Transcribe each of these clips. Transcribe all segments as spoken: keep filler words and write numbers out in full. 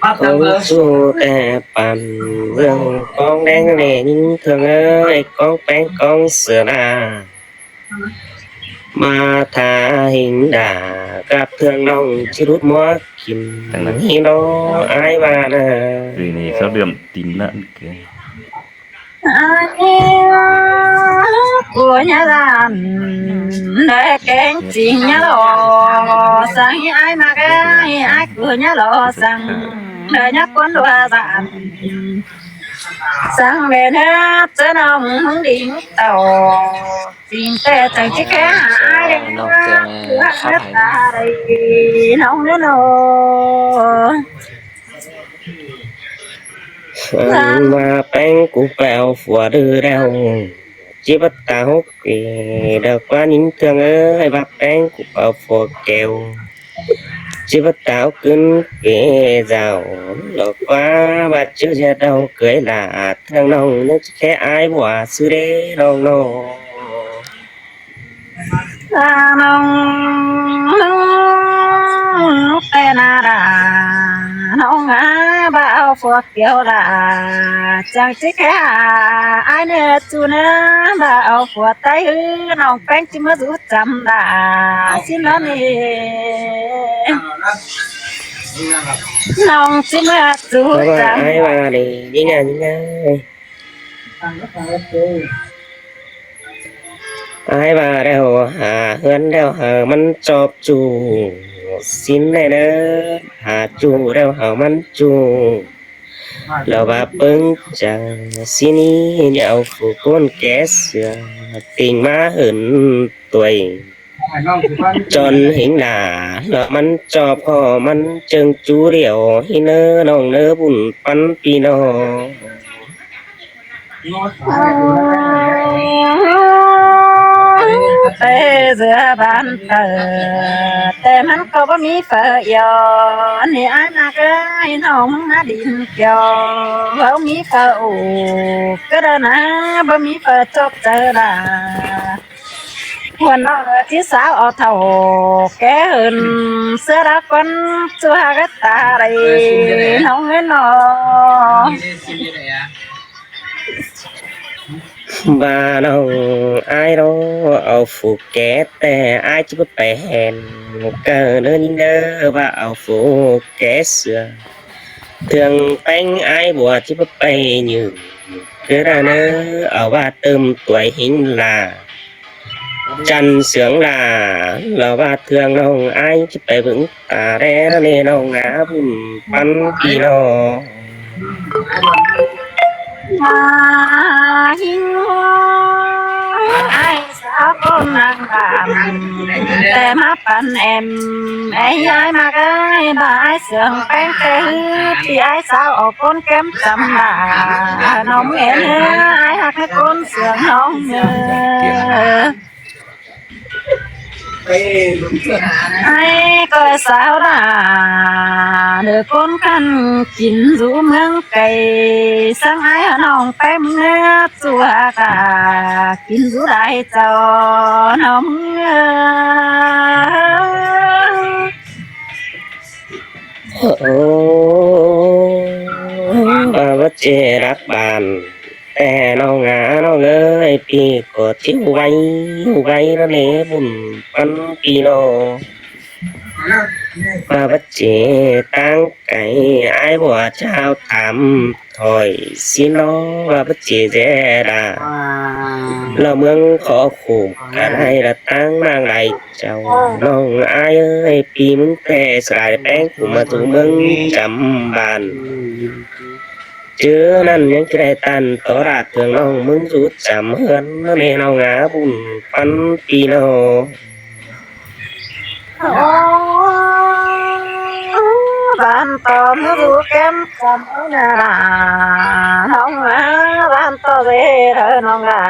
Cóng ꞌchu ꞌtẹ păn ꞌvướng cóng ꞌlẹng ꞌlẹ ꞌnhính ꞌtương ới, cóng ꞌpéng cóng sửa ꞌna. ꞌMá tha hính đả cắp ꞌtương ꞌnọng ꞌchí rút ꞌmá kin ꞌhí ꞌnọ ải ꞌva ꞌnớ. Ri ꞌnị sáu đươn tin ꞌnặn kìa. Ải ꞌcọ ꞌnhá ꞌlan đảy kéng ꞌchí ꞌnhá lo săng, ải ꞌmặc ꞌái, ải ꞌcọ ꞌnhá lo săng đảy ꞌnhá ꞌcốn ꞌlua dản. Săng đảy ꞌnhá ꞌchớ ꞌnọng ꞌmứng đin tảu. Chính ꞌtẹ chắng ꞌchí khé hả ải đảy ꞌnhá ꞌcọ ꞌhặc ꞌnhá ta đảy ꞌnọng ꞌnớ ꞌnớ. ꞌVa ꞌpéng cu pẻo phua đư đeo, ꞌchí bắt ta hốc kì đa ꞌquá ꞌnhính ꞌtương ới, ꞌva ꞌpéng cu pẻo phua kẻo, ꞌchí bắt ta hốc ꞌcứn kì dảo. Lo ꞌquá ꞌva ꞌchớ ꞌdệt đau cưới lả ꞌtương ꞌnọng ꞌnớ, ꞌchí khé ải ꞌva ꞌsứ đé ꞌnọng ꞌnớ. ꞌNọng ꞌtẹ ꞌna đa, ꞌnọng ꞌva au phua kẻo đa, chắng ꞌchí khé hả ải ꞌnớ ꞌchu ꞌnớ, ꞌva au phua ꞌTáy ꞌhứ, ꞌnọng ꞌpéng ꞌchí ꞌmá dú chăm đa, ꞌsịn ꞌnớ ꞌnị. ꞌNọng ꞌchí ꞌmá dú chăm. Ải ꞌva ꞌnị, ꞌnhính ꞌnhá, ꞌnhính ꞌnhá. Ải ꞌva đeo hả ꞌhướn đeo hảư ꞌmắn ꞌchọ ꞌchu, ꞌsịn ꞌnị ꞌnớ, hả ꞌchu đeo hảư ꞌmắn ꞌchu. Lo ꞌva ꞌpứng chắng ꞌsịn ꞌnị, ꞌnhá au phủ ꞌcốn ké sửa, tỉnh ꞌmá hứn ꞌtoi. Chon hính đả, lo ꞌmắn ꞌchọ ꞌcọ ꞌmắn ꞌchương ꞌchu điêu ꞌhí ꞌnớ ꞌnọng ꞌnớ bun ꞌpắn ꞌpi ꞌnọng. ꞌTẹ ꞌdứa ban ꞌtợ, ꞌtẹ ꞌmắn ꞌcọ báu ꞌmí phaư ꞌiêu, ꞌnị ải ꞌmặc ꞌái, ꞌnọng ꞌmá đin kiêu, báu ꞌmí phaư ụ, ꞌcọ đa ꞌna, báu ꞌmí phaư chốc chaư đa. Hua ꞌnọng ꞌchí sáo au thảu ké hên, ꞌsứa đa ꞌquắn ꞌchu ꞌhặc ꞌnhá ta đảy ꞌnọng ꞌnớ ꞌnớ. ꞌVa ꞌnọng ải ꞌnớ, au phủ ké ꞌtẹ ải ꞌchí báu pay hên, ꞌcọ ꞌnớ ꞌnhính ꞌnớ, ꞌva au phủ ké sửa. ꞌTương ꞌpéng ải bua ꞌchí báu pay nhự, ꞌcọ đa ꞌnớ, au ꞌva tơm ꞌtoi hính lả. Chăn sướng lả, lo ꞌva ꞌtương ꞌnọng ải ꞌchí pay bớng ta đé ꞌnớ ꞌnọng ꞌnhá bun ꞌpắn ꞌpi ꞌnọng. ꞌNhá hính ải sáo ꞌcốn ꞌnăng đam, ꞌtẹ ꞌmá păn ẻm, ải ꞌnhá ải ꞌmặc ꞌái, ꞌva ải sướng ꞌpéng ꞌtẹ ꞌhứ, ꞌpi ải sáo au ꞌcốn kém chăm đa, ꞌnọng ꞌnhá ải ꞌhặc ꞌnhá ꞌcốn sướng ꞌnọng ꞌnớ. Ải ꞌcọ sáo đa, ꞌnớ ꞌcốn khăn kin dú ꞌmướng cay, săng ải hảư ꞌnọng ꞌpéng ꞌnớ ꞌchu ꞌhặc ꞌnhá kin dú đảy chảu ꞌnọng ꞌnớ. Ơ, ꞌva báu ꞌchí đắc bản, ꞌtẹ ꞌnọng ꞌnhá ꞌnọng ới, ꞌpi ꞌcọ ꞌchí ꞌhụ ꞌvạy, ꞌhụ ꞌvạy ꞌnớ ꞌnị bun ꞌpắn ꞌpi ꞌnọng. ꞌVa báu ꞌchí ꞌtáng cay, ải bua chảu tham thoai ꞌsịn ꞌnớ, ꞌva báu ꞌchí ꞌdệt đa. Lo ꞌmướng khó khủ căn ꞌhại đa ꞌtáng ꞌmáng lai chảu. ꞌNọng ải ới, ꞌpi ꞌmứng ꞌtẹ sải ꞌpéng phủ ꞌmá dú ꞌmướng chăm bản. ꞌChớ ꞌnặn ꞌnhắng ꞌchí đảy ꞌtan tó đa ꞌtương ꞌnọng ꞌmướng dú chăm ꞌhướn ꞌnớ ꞌnọng ꞌnhá bun ꞌpắn ꞌpi ꞌnọng. Ơ, ꞌván ꞌto ꞌmướng dú kém chăm ꞌnớ đa, ꞌnọng ꞌnhá, ꞌván ꞌto ꞌdệt ꞌnọng đa,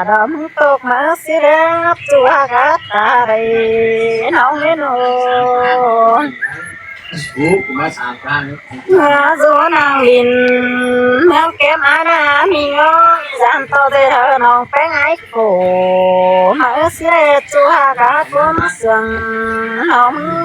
đom tốc ꞌmá ꞌsứ đé ꞌchu ꞌhặc ꞌnhá ta đảy ꞌnọng ꞌnớ ꞌnớ. ꞌNhá dú ꞌnăng đin ꞌmướng kém ải ꞌnhá ꞌmí ꞌngo, ꞌván ꞌto ꞌdệt ꞌnọng ꞌpéng ải khổ, ꞌmá ꞌsứ đé ꞌchu ꞌhặc ꞌnhá ꞌcốn sương ꞌnọng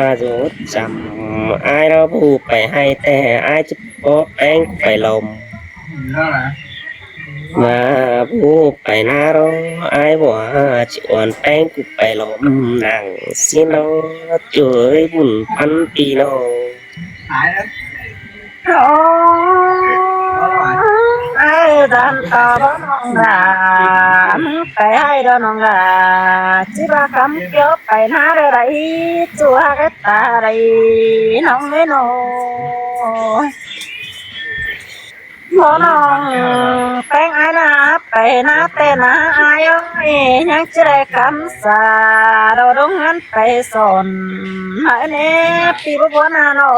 ꞌva dú chăm ai ꞌnọ ꞌhụ pay ꞌhại ꞌtẹ ai ꞌchí bók ꞌpéng ꞌcọ pay lom. ꞌVa ꞌhụ pay ꞌná ꞌnọ ai ꞌva ꞌchí uôn ꞌpéng ꞌcọ pay lom nẳng ꞌsịn ꞌnọ. ꞌChu ơi bun ꞌpắn ꞌpi ꞌnọ. Ai ꞌdan to báu ꞌnọng ꞌla, ꞌmứng pay ꞌhại ꞌnọng ꞌla, ꞌchí ꞌva khắm kiêu pay ꞌná đaư đảy, ꞌchu ꞌhặc ꞌhại ta đảy ꞌnọng ới ꞌnọ. Báu ꞌnọng ꞌpéng ai ꞌná pay ꞌná ꞌtẹ ꞌná ai ơi, ꞌnhắng ꞌchí đảy khắm sa, đo đóng ꞌhướn pay son, ꞌmá ꞌnị ꞌpi báu báu ꞌná ꞌnọ.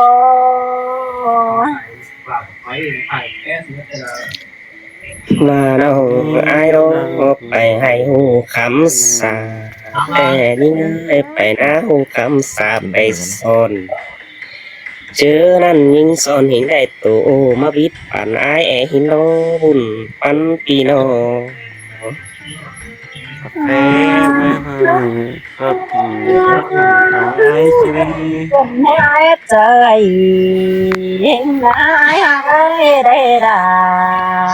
ꞌVa ꞌnọng ai ꞌnọ pay ꞌhại ꞌhụ khắm sa, ꞌtẹ ꞌnhính ơi pay ꞌná ꞌhụ khắm sa pay son. ꞌChớ ꞌnặn ꞌnhính son ꞌhính đảy tô ꞌmá bít păn ai é ꞌhính ꞌnọ bun ꞌpắn ꞌpi ꞌnọ. Ai ꞌchớ ai ꞌhịnh ꞌná ai ꞌhặc ới đảy đa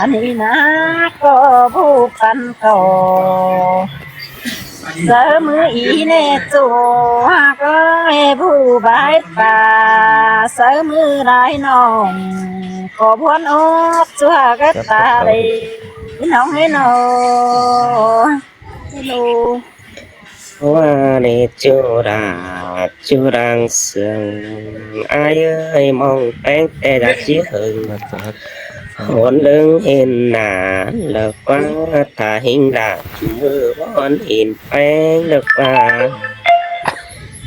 ꞌnị ꞌná ꞌcọ báu păn ꞌcọ. Sáư ꞌmứ ꞌnị ꞌchu ꞌhặc ới báu bái pa, sáư ꞌmứ đảy ꞌnọng ꞌcọ bón ốc ꞌchu ꞌhặc ới ta đảy ꞌnọng ới ꞌnọ. ꞌHello. ꞌVa ꞌnị ꞌchu đa ꞌchu đang sương ai ơi, ꞌmóng ꞌpéng ꞌtẹ đa ꞌchí hưng. Hôn ꞌlớng hên nả lỏ ꞌquá, thả ꞌhính đa ꞌchu ꞌmự bón hên ꞌpéng lỏ ꞌquá.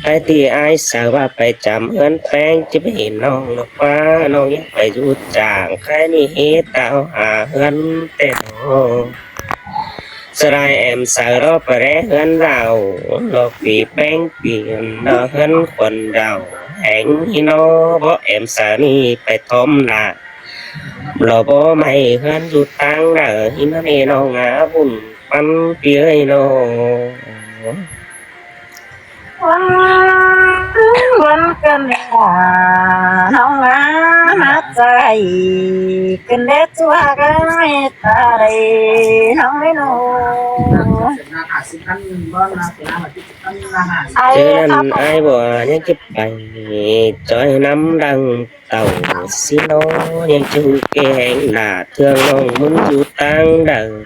Ai ꞌti ai sáư ꞌva pay chăm ꞌhướn ꞌpéng ꞌchí pay hên ꞌnọng lỏ ꞌquá, ꞌnọng ꞌnhắng pay dú chang khái ꞌnị hế táo hả ꞌhướn ꞌtẹ ꞌnọ. Sa đai ẻm sáư ꞌló pay đé ꞌhướn đaư, ꞌló ꞌpi ꞌpéng ꞌpi ꞌnọ ꞌhướn khuôn đaư, hẻng ꞌhí ꞌnọ bók ẻm sáư ꞌnị pay thóm nả. ꞌLó bók ꞌmạy ꞌhướn dú ꞌtáng đaư ꞌhí ꞌnọ ꞌnị ꞌnọng ꞌná bun ꞌpắn ꞌpi ơi ꞌnọ. Bón căn đa ꞌnọng ꞌná ꞌmá chaư ꞌcứn đé ꞌchu ꞌhặc ới ta đảy ꞌnọng ới ꞌnọ. ꞌChớ ꞌnặn ai ꞌva ꞌnhắng ꞌchí pay ꞌchoi ꞌnắm đang tảu ꞌsịn ꞌnọ, ꞌnhắng ꞌchu kê hẻng đa ꞌtương ꞌnọng ꞌmứng dú ꞌtáng đaư.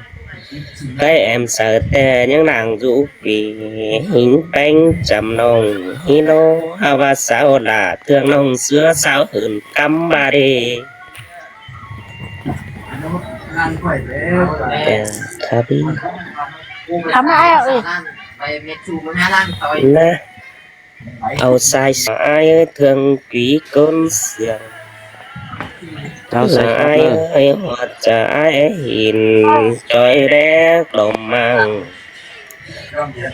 Khái ẻm sáư ꞌtẹ ꞌnhắng đang dú ꞌpi ꞌhính ꞌpéng chăm ꞌnọng ꞌhí ꞌnọ, hák ꞌva sáư đa ꞌtương ꞌnọng ꞌsứa sáư hưn cắm ꞌva đê. Khả ꞌpi. Khắm ai ơi. ꞌNa. Au sai sa ai ơi ꞌtương ꞌpi ꞌcốn sương. Au sai sa ai ơi, ꞌhuột chaư ai é hên ꞌchoi đé lom mang.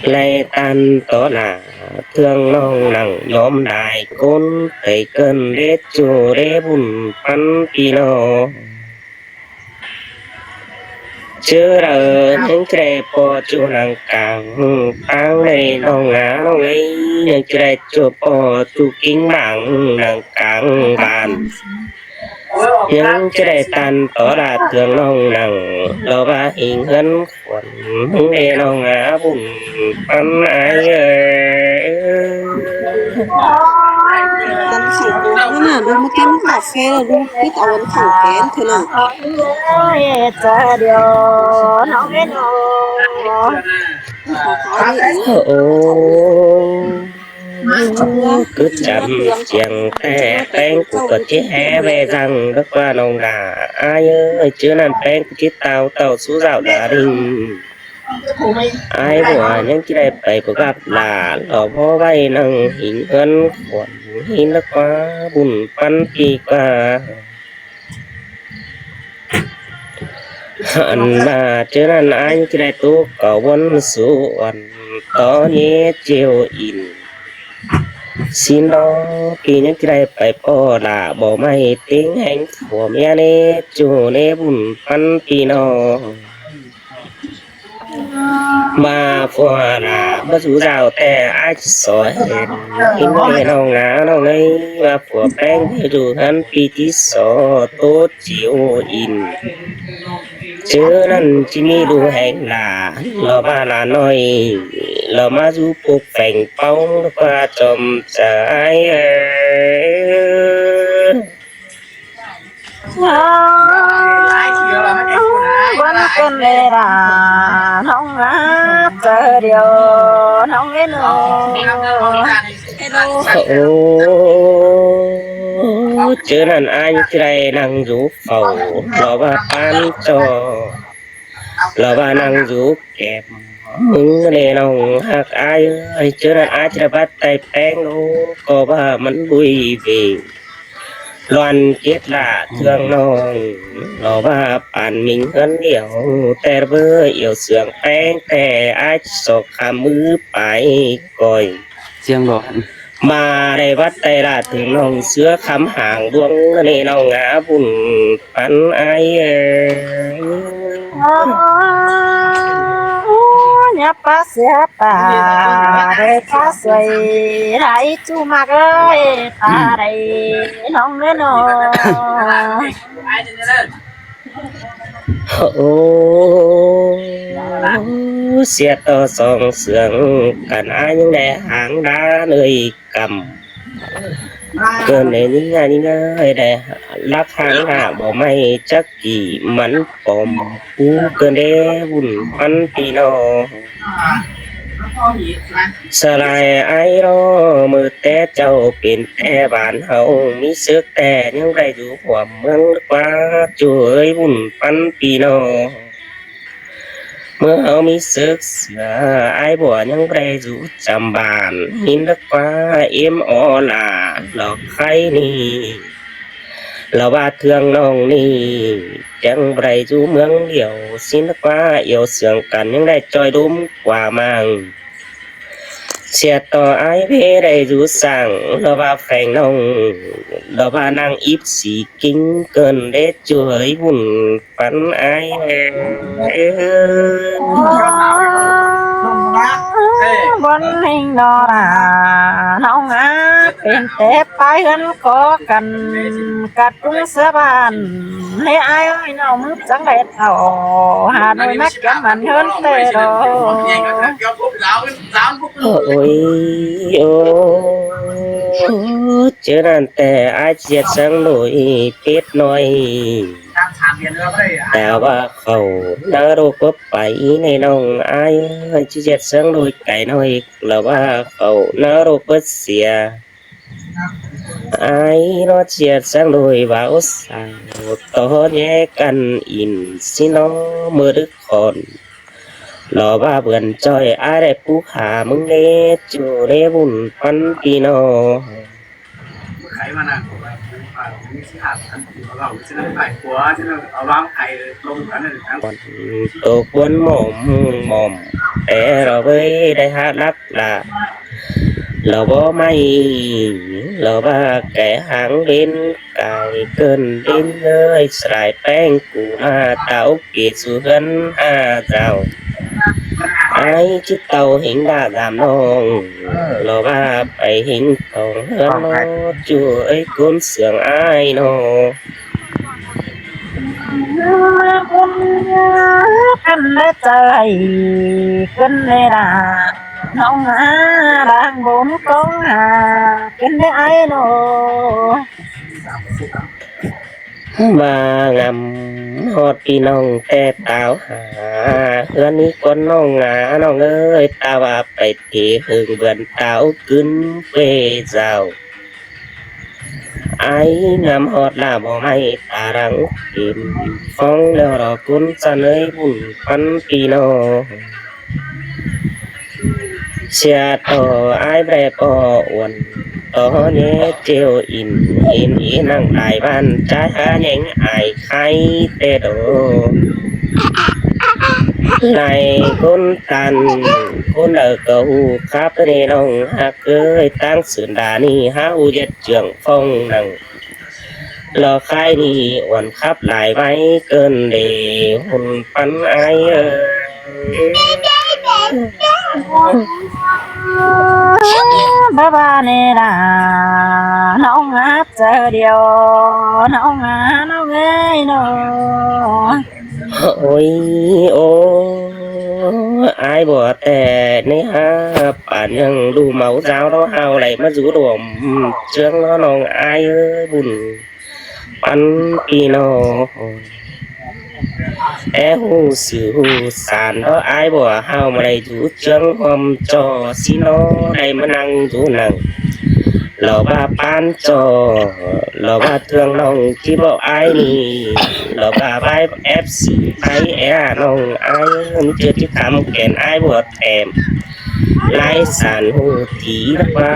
Lai ꞌtan tó nả ꞌtương ꞌnọng nẳng nhóm đai ꞌcốn tảy cơn đế ꞌchu đé bun ꞌpắn ꞌpi ꞌnọ. ꞌChớ đaư ꞌnhắng ꞌchí đảy ꞌpo ꞌchu nẳng cang ꞌtáng đảy ꞌnọng ꞌná ꞌnọng ới, ꞌnhắng ꞌchí đảy ꞌchu ꞌpo ꞌchu ꞌkính bảng nẳng cang bản. ꞌNhắng ꞌchí đảy ꞌtan tó đa ꞌtương ꞌnọng nẳng ꞌló ꞌva ꞌhịnh ꞌhướn khuôn ꞌmứng đé ꞌnọng ꞌná bun ꞌpắn ai ới. Ăn khẩu cốm nữa nè, đu mớ kén cà phê là đu, hít áo ăn khẩu kén thôi nè. Ôi, chả điều nó cái nó. Ơ, ơ. Cứ chăm chiêng ꞌtẹ ꞌpéng ꞌcọ ꞌchí hé ꞌvẹ dăng đắc ꞌva ꞌnọng đa. Ai ơi, ꞌchớ ꞌnặn ꞌpéng ꞌcọ ꞌchí táo tảu sú dảo đa đinh. Ai ꞌva ꞌnhắng ꞌchí đảy pay ꞌpưa ꞌgặp đa, ꞌló bók ꞌvạy nẳng ꞌhịnh ꞌhướn khuôn ꞌhịnh đắc ꞌva bun ꞌpắn ꞌpi ꞌva. Ăn ꞌva ꞌchớ ꞌnặn ai ꞌchí đảy tốc cáu ꞌvốn sú ăn tó ꞌnhế ꞌchiêu in. ꞌSịn ꞌnớ ꞌpi ꞌnhắng ꞌchí đảy pay ꞌpo lả báu ꞌmạy ꞌtếng ꞌhéng phua ꞌmía ꞌnê ꞌchu ꞌnê bun ꞌpắn ꞌpi ꞌnọng. ꞌVa phua lả báu dú dao ꞌtẹ ải ꞌchí so hên. ꞌHịn ꞌnê ꞌnọng ꞌnớ ꞌnọng ꞌnị, ꞌva phua ꞌpéng ꞌchu ꞌhướn ꞌpi ꞌchí so ꞌtố chiêu in. ꞌChớ ꞌnặn ꞌchí ꞌmí đu ꞌhéng lả, lỏ ꞌva lả ꞌnọi, lỏ ꞌmá dú pốc pheng póng ꞌlụk ꞌva chom chaư ải ới. Bón cơn lê đà, ꞌnọng ꞌmá chaư điêu, ꞌnọng ꞌmá nô. Ơ, ꞌchớ ꞌnặn ải ꞌchí đảy ꞌnăng dú phảu, lỏ ꞌva ꞌpán ꞌchọ, lỏ ꞌva ꞌnăng dú kẻm ꞌmứng ꞌnê ꞌnọng ꞌhặc ải ới. ꞌChớ ꞌnặn ải ꞌchí đảy bắt tay ꞌpéng ꞌlụk ꞌcọ ꞌva mẳn vui ꞌvạy. Loan kiết lả ꞌtương ꞌnọng, lỏ ꞌva pản ꞌmính ꞌhướn điêu, ꞌtẹ báu iẻo sương ꞌpéng ꞌtẹ ải ꞌchí so khắm ꞌmứ pay ꞌcoi. ꞌChiếng lỏ ꞌva đảy bắt tay lả ꞌtương ꞌnọng ꞌsứa khắm hang ꞌluống ꞌnê ꞌnọng ꞌngá bun ꞌpắn ải ới. Ơ, ꞌnhá ꞌpá sia ꞌpá, đảy ꞌpá suối, đảy ꞌchu ꞌmặc ới, ꞌpá đảy ꞌnọng ꞌnớ ꞌnớ. Ơ, sia ꞌto song sương căn ải ꞌnhắng đảy háng đá ꞌnới căm. ꞌCơn ꞌnị ꞌnhắng ꞌnhá ꞌnhắng ới đảy lắc háng đá báu ꞌmạy chắc kỉ mẳn pom pú ꞌcơn đé bun ꞌpắn ꞌpi ꞌnọng. Sa lai ải ꞌnớ, ꞌmự té ꞌchạu pên té bản ꞌháu ꞌmí sớc ꞌtẹ ꞌnhắng đảy dú huôm ꞌmướng ꞌlụk ꞌva ꞌchu ới bun ꞌpắn ꞌpi ꞌnọng. ꞌMự ꞌháu ꞌmí sớc sửa ải bua ꞌnhắng đảy dú chăm bản ꞌhịn ꞌlụk ꞌva êm ók lả lỏ khay ꞌnị. Lỏ ꞌva ꞌtương ꞌnọng ꞌnị chắng đảy dú ꞌmướng điêu ꞌsịn ꞌlụk ꞌva iẻo sương căn ꞌnhắng đảy ꞌchoi đốm ꞌquá ꞌmáng. Sia ꞌto ải báu đảy dú sảng, lỏ ꞌva pheng ꞌnọng, lỏ ꞌva ꞌnăng íp sí king ꞌcơn đé ꞌchu ới bun ꞌpắn ải ới. Bón ꞌhịnh ꞌnọ đà, ꞌnọng ꞌngá pên té pay ꞌhướn có căn, ꞌcặt ꞌcúng ꞌsứa bản ꞌnê ải ới, ꞌnọng ꞌmứ chắng đảy thảu Hà Nội mắc kéo mẳn ꞌhướn ꞌtẹ đô. Ôi, ôi, ꞌchớ ꞌnặn ꞌtẹ ải ꞌchí ꞌdệt sướng đuổi pết ꞌnọi. Ta ꞌva khảu ꞌnớ ꞌlụk báu pay ꞌnê ꞌnọng ải ới, ꞌchí ꞌdệt sướng đuổi cay ꞌnọi, lỏ ꞌva khảu ꞌnớ ꞌlụk báu sia. Ải ꞌnọ ꞌchí ꞌdệt sướng đuổi báu sao, ꞌto ꞌnhé căn in ꞌsịn ꞌnớ ꞌmự đứk khon. Lỏ ꞌva bươn ꞌchoi ải đảy pú hả ꞌmứng ꞌnê ꞌchu ꞌnê bun ꞌpắn ꞌpi ꞌnọng. ꞋTố cuốn mỏm mỏm té lỏ ꞌvới đảy hák lắc lả. Lỏ báu ꞌmạy, lỏ ꞌva kẻ háng ꞌlến cai ꞌcơn ꞌlến ới, sa lai ꞌpéng cu ꞌna táo kể su ꞌhướn ha dao. Ải ꞌchí ꞌtau ꞌhính đa dam ꞌnọng, lỏ ꞌva pay ꞌhính tỏng ꞌhướn ꞌnọ, ꞌchu ới ꞌcốn sương ải ꞌnọ. Căn đé chaư ải, căn đé đa, ꞌnọng ha đang bốm cống ha, căn đé ải ꞌnọ. ꞌVa ngắm ꞌhọt ꞌpi ꞌnọng ꞌtẹ táo ha, ꞌhướn ꞌnị ꞌcốn ꞌnọng ꞌnga ꞌnọng ới, ta ꞌva pay té hưng bươn táo ꞌcứn quê dao. Ải ngắm ꞌhọt lả báu ꞌmạy ta đang tìm, phóng lẻo lỏ ꞌcốn ꞌchăn ới bun ꞌpắn ꞌpi ꞌnọng. Sia ꞌto ải báu đảy ꞌpo uôn, ꞌto ꞌnhé ꞌchêu in, in in nẳng lai ꞌván, ꞌchái há ꞌnhắng ải khai ꞌtẹ đô. lai ꞌcốn ꞌtan, ꞌcốn đaư ꞌcọ ꞌhụ khắp ꞌnị ꞌnọng ꞌhặc ới, ꞌtáng sưn đa ꞌnị hảư ꞌdệt ꞌchương phóng nẳng. Lo khai ꞌnị uôn khắp lai ꞌvạy ꞌcợn để ꞌhụt ꞌpắn ải ới. Ba ba ꞌnị đa, ꞌnọng ꞌhặc ꞌchớ điêu, ꞌnọng ꞌhặc ꞌnọng ới ꞌnớ. Ôi, ô, ải ꞌbua ꞌtẹ ꞌnị hả, ꞌpán ꞌnhắng ꞌlụk máư dao đó hảư đảy ꞌmá dú đom ꞌchương đó ꞌnọng ải ới, bun ꞌpắn ꞌpi ꞌnọng. Té ꞌhụ ꞌsứ ꞌhụ san đó ải ꞌbua hảư ꞌmá đảy dú ꞌchương ꞌhuôm ꞌchọ ꞌsịn ꞌnớ, đảy ꞌmá ꞌnăng dú nẳng. Lo ꞌva ꞌpán ꞌchọ, lo ꞌva ꞌtương ꞌnọng ꞌchí bók ải ꞌnị, lo ꞌva ꞌvạy ép xê ꞌvạy é ꞌnọng ải, ꞌmí ꞌchớ ꞌchí khắm khen ải ꞌbua tẻm. Lai san ꞌhụ tí lắc ꞌva,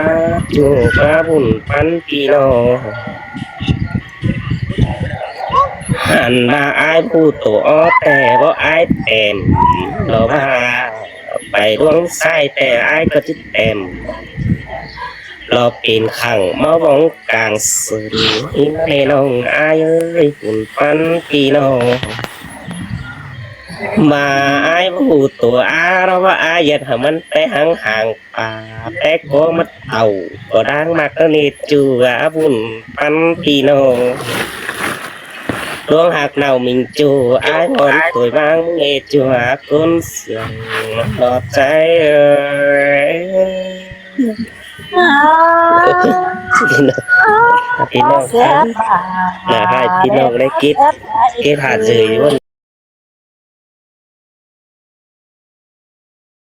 ꞌchu ꞌva bun ꞌpắn ꞌpi ꞌnọng. Hẳn ꞌva ải ꞌhụ tô ó ꞌtẹ bók ải tẻm, lo ꞌva pay ꞌluống ꞌsái ꞌtẹ ải ꞌcọ ꞌchí tẻm. Lo pên khẳng ꞌmá ꞌvóng cang sưn ꞌnị ꞌnọng ải ới, ꞌhụt ꞌpắn ꞌpi ꞌnọng. ꞌVa ải ꞌhụ tô á, lo ꞌva ải ꞌdệt hảư ꞌmắn té háng hang pá, té ꞌcọ ꞌmá tảu ꞌcọ đang ꞌmặc ꞌnị ꞌchu ꞌva bun ꞌpắn ꞌpi ꞌnọng. ꞌLuống ꞌhặc nảu ꞌmính ꞌchu, ải ꞌhọn ꞌtoi ꞌváng ꞌnị ꞌchu ꞌcốn sương lo chảy ới. ꞌPi ꞌnọng, ꞌpi ꞌnọng, nả ꞌhại ꞌpi ꞌnọng đảy kết, kết hạt dơi ꞌnớ.